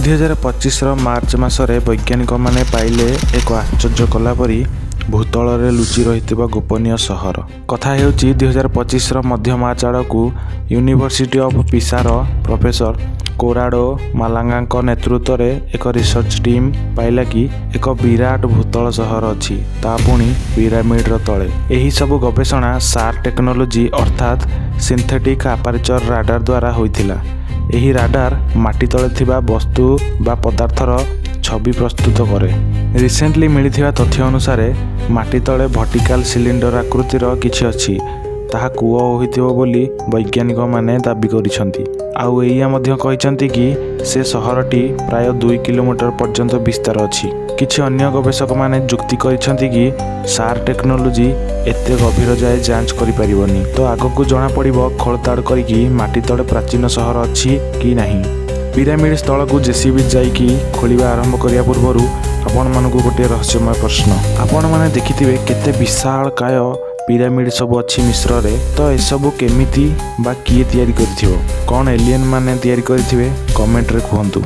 2025ର March ମାସରେ ବୈଜ୍ଞାନିକମାନେ ପାଇଲେ ଏକ ଆଶ୍ଚର୍ଯ୍ୟ କଲା ପରି ଭୂତଳରେ ଲୁଚି ରହିଥିବା ଗୋପନୀୟ ସହର। କଥା ହେଉଛି, 2025ର ମଧ୍ୟ ମାର୍ଚ୍ଚ ଆଡ଼କୁ ୟୁନିଭର୍ସିଟି ଅଫ୍ ପିସାର ପ୍ରଫେସର କୋରାଡୋ ମାଲାଙ୍ଗାଙ୍କ ନେତୃତ୍ୱରେ ଏକ ରିସର୍ଚ୍ଚ ଟିମ୍ ପାଇଲା କି ଏକ ବିରାଟ ଭୂତଳ ସହର ଅଛି, ତା ପୁଣି ପିରାମିଡର ତଳେ। ଏହି ସବୁ ଗବେଷଣା ସାର୍ ଟେକ୍ନୋଲୋଜି, ଅର୍ଥାତ୍ ସିନ୍ଥେଟିକ୍ ଆପାରେଚର ରାଡାର ଦ୍ୱାରା ହୋଇଥିଲା। ଏହି ରାଡାର ମାଟି ତଳେ ଥିବା ବସ୍ତୁ ବା ପଦାର୍ଥର ଛବି ପ୍ରସ୍ତୁତ କରେ। ରିସେଣ୍ଟଲି ମିଳିଥିବା ତଥ୍ୟ ଅନୁସାରେ ମାଟି ତଳେ ଭର୍ଟିକାଲ ସିଲିଣ୍ଡର ଆକୃତିର କିଛି ଅଛି। ତାହା କୂଅ ହୋଇଥିବ ବୋଲି ବୈଜ୍ଞାନିକମାନେ ଦାବି କରିଛନ୍ତି। ଆଉ ଏଇଆ ମଧ୍ୟ କହିଛନ୍ତି କି ସେ ସହରଟି ପ୍ରାୟ 2 କିଲୋମିଟର ପର୍ଯ୍ୟନ୍ତ ବିସ୍ତାର ଅଛି। କିଛି ଅନ୍ୟ ଗବେଷକମାନେ ଯୁକ୍ତି କରିଛନ୍ତି କି ସାର୍ ଟେକ୍ନୋଲୋଜି ଏତେ ଗଭୀର ଯାଏ ଯାଞ୍ଚ କରିପାରିବନି। ତ ଆଗକୁ ଜଣାପଡ଼ିବ ଖୋଳତାଡ଼ କରିକି ମାଟି ତଳେ ପ୍ରାଚୀନ ସହର ଅଛି କି ନାହିଁ। ପିରାମିଡ ସ୍ଥଳକୁ ଜେସିବି ଯାଇକି ଖୋଳିବା ଆରମ୍ଭ କରିବା ପୂର୍ବରୁ ଆପଣମାନଙ୍କୁ ଗୋଟିଏ ରହସ୍ୟମୟ ପ୍ରଶ୍ନ। ଆପଣମାନେ ଦେଖିଥିବେ କେତେ ବିଶାଳକାୟ ପିରାମିଡ ସବୁ ଅଛି ମିଶ୍ରରେ। ତ ଏସବୁ କେମିତି ବା କିଏ ତିଆରି କରିଥିବ? କ'ଣ ଏଲିଏନ୍ ମାନେ ତିଆରି କରିଥିବେ? କମେଣ୍ଟରେ କୁହନ୍ତୁ।